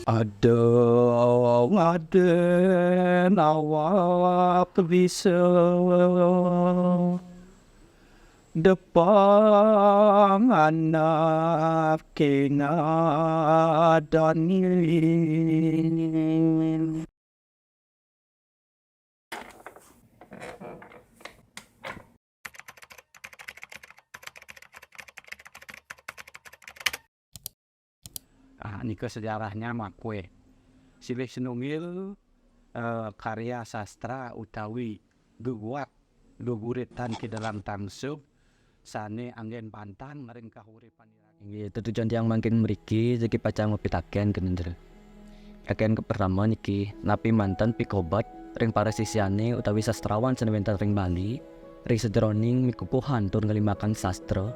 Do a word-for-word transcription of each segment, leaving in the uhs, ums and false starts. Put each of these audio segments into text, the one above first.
Ada ngaden awak bisa depang anak kengadani. Ah, nika sejarahnya makwe. Silih sinunggil, eh, karya sastra utawi geguat geguritan Ki Dalang Tangsub sane anggen pantang ring kahuripan ira. Inggih, tetujon tiang mangkin mriki jagi pacang mapitaken kenten. Pitaken kapertama niki, napi manten pikobet ring para sisiane utawi sastrawan sane wenten ring Bali, ring sajeroning mikukuhan tur ngelimbakang sastra,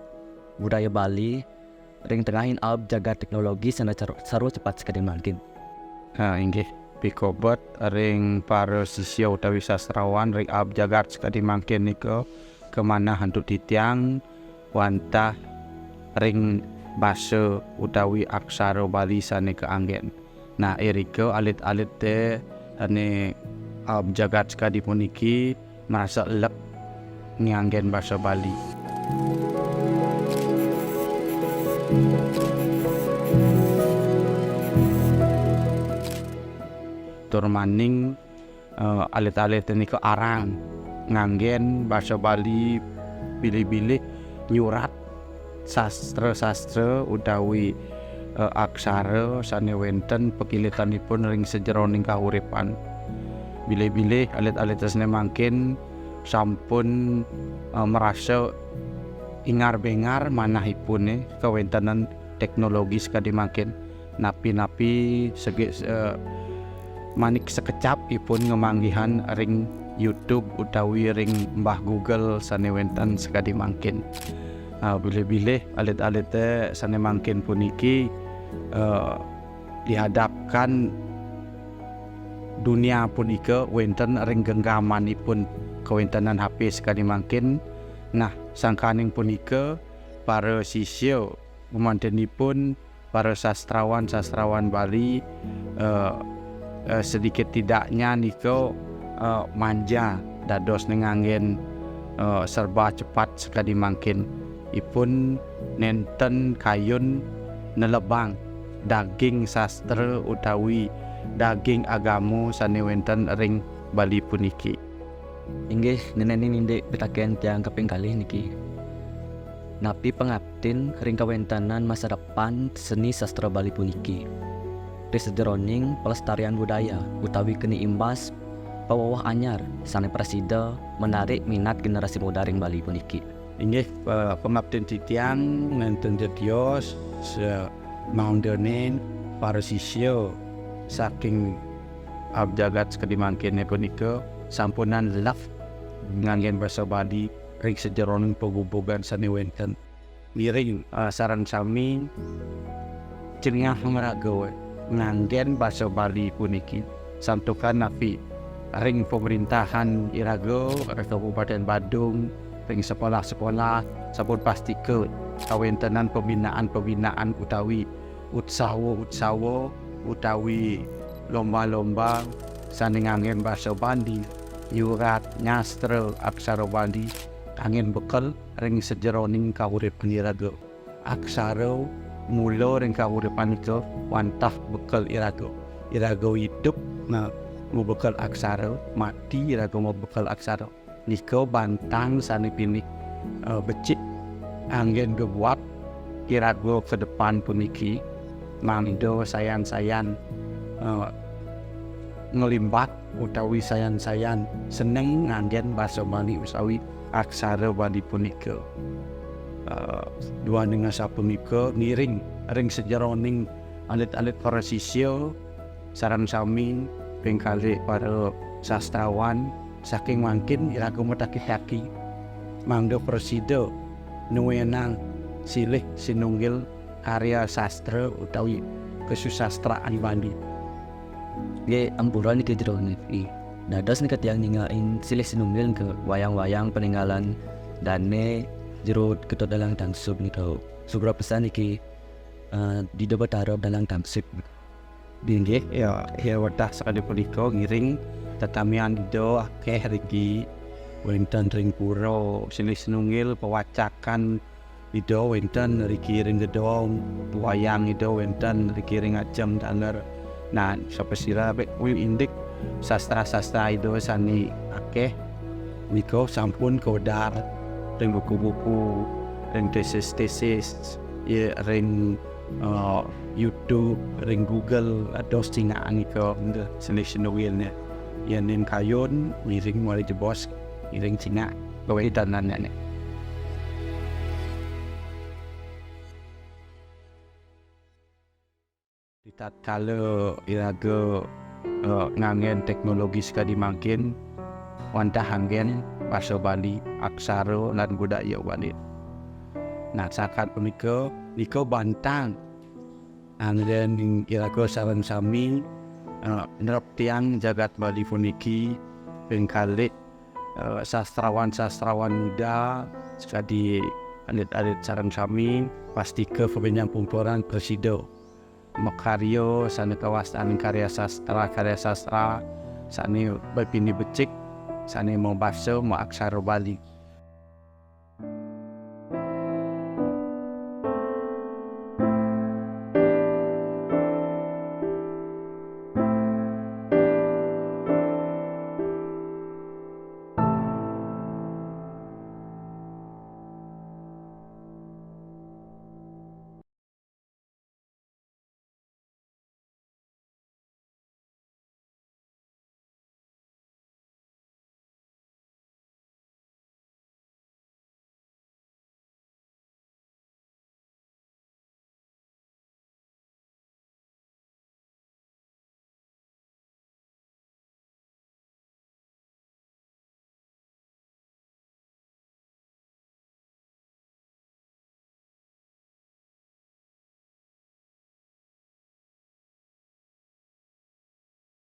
budaya Bali, ring tengahing aab jagat teknologi sane car-, sarwa cepat sakadi mangkin. Ha, inggih. Pikobet ring para sisia utawi sastrawan ring aab jagat sakadi mangkin nika kamanah antuk titiang wantah ring basa utawi aksara Bali sane kaanggen. Nah, irika alit-alite ane aab jagat sakadi puniki marasa elep nganggen basa Bali. Tur maning, eh, alit-alit nika arang nganggen basa Bali, bilih-bilih nyurat sastra-sastra utawi, eh, aksara sane wenten pakilitanipun ring sajeroning kahuripan. Bilih-bilih alit-alit sane mangkin sampun, eh, marasa ingar-bengar manahipune kawentenan teknologi sakadi mangkin. Napi-napi sege-, eh, manik sekecap ipun ngamanggihan ring YouTube utawi ring Mbah Google sane wenten sakadi mangkin. Ah, bilih-bilih alit-alite sane mangkin puniki, eh, dihadapkan dunia punika wenten ring genggamanipun kawentenan H P sakadi mangkin. Nah, sangkaning punika para sisia gumantenipun para sastrawan-sastrawan Bali, eh, eh, sedikit tidaknya nika, eh, manja dados nganggen, eh, serba cepat sakadi mangkin. Ipun nenten kayun nelebang daging sastra utawi daging agama sane wenten ring Bali puniki. Inggih, nenenin indik pitaken tiang kaping kalih niki. Napi pangaptin ring kawentenan masa depan seni sastra Bali puniki? Ri sajeroning pelestarian budaya utawi keni imbas paweweh anyar sane prasida menarik minat generasi muda ring Bali puniki. Inggih, eh, pangaptin titiang nenten jetios se-, mangdane para sisia saking aab jagat sakadi mangkene punika sampunang lelep nganggen basa Bali ring sajeroning pagubugan sane wenten. Ngiring, eh, sareng sami jengah maraga nganggen basa Bali puniki. Santukan napi ring pemerintahan iraga, ring Kabupaten Badung, ring sekolah-sekolah, sampun pastika kawentenan pembinaan-pembinaan utawi utsawa-utsawa utawi lomba-lomba sane nganggen basa Bali, nyurat, nyastra aksara Bali, anggen bekel ring sajeroning kauripan iraga. Aksara mula ring kauripan nika wantah bekel iraga. Iraga idup, nah, mabekel aksara, mati iraga mabekel aksara. Nika bantang sane pinih, eh, becik anggen gebuat iraga ke depan puniki, mangda sayan-sayan, eh, ngelimbak utawi sayan-sayan seneng nganggen basa Bali utawi aksara Bali punika. Eh, duaning asapunika ngiring ring sajeroning alit-alit para sisia sareng sami ping kalih para sastrawan saking mangkin iraga mataki-taki mangda prasida nuenang silih sinunggil karya sastra utawi kasusastraan Bali. Nggih, ampura niki jero niki. Dados nika tiang ningalin silih sinunggil ke wayang-wayang peninggalan dane jero Ketut Dalang Tangsub nika. Sugra pesan niki, eh, Ida Betara Dalang Tangsub. Inggih, ya, ya wedah sakadi punika ngiring tetamian Ida akeh riki, wenten ring pura silih sinunggil pawacakan Ida wenten riki ring gedong, wayang Ida wenten riki ring ajeng taler. Nah, sapasira bek kuwi indik sastra-sastra Ida sane akeh nika sampun kawedar ring buku-buku, ring tesis-tesis, ya, ring uh, YouTube, ring Google, ados cingak nika silih sinunggilne. Yen nin kayun, ngiring mari jebos, ngiring cingak, gawe dananne. Di tatkala iraga uh, nganggen teknologi sekadi mangkin, wantah anggen basa Bali, aksara lan budaya Bali. Nah, sakat punika, nika bantang anggen iraga sareng sami uh, nrep tiang jagat Bali puniki ping kalih uh, sastrawan-sastrawan muda sekadi alit-alit sareng sami pastika pepinjang pumpuran prasida makarya sane kawastanin karya sastra, karya sastra sane bepini becik, sane mabasa maaksara Bali.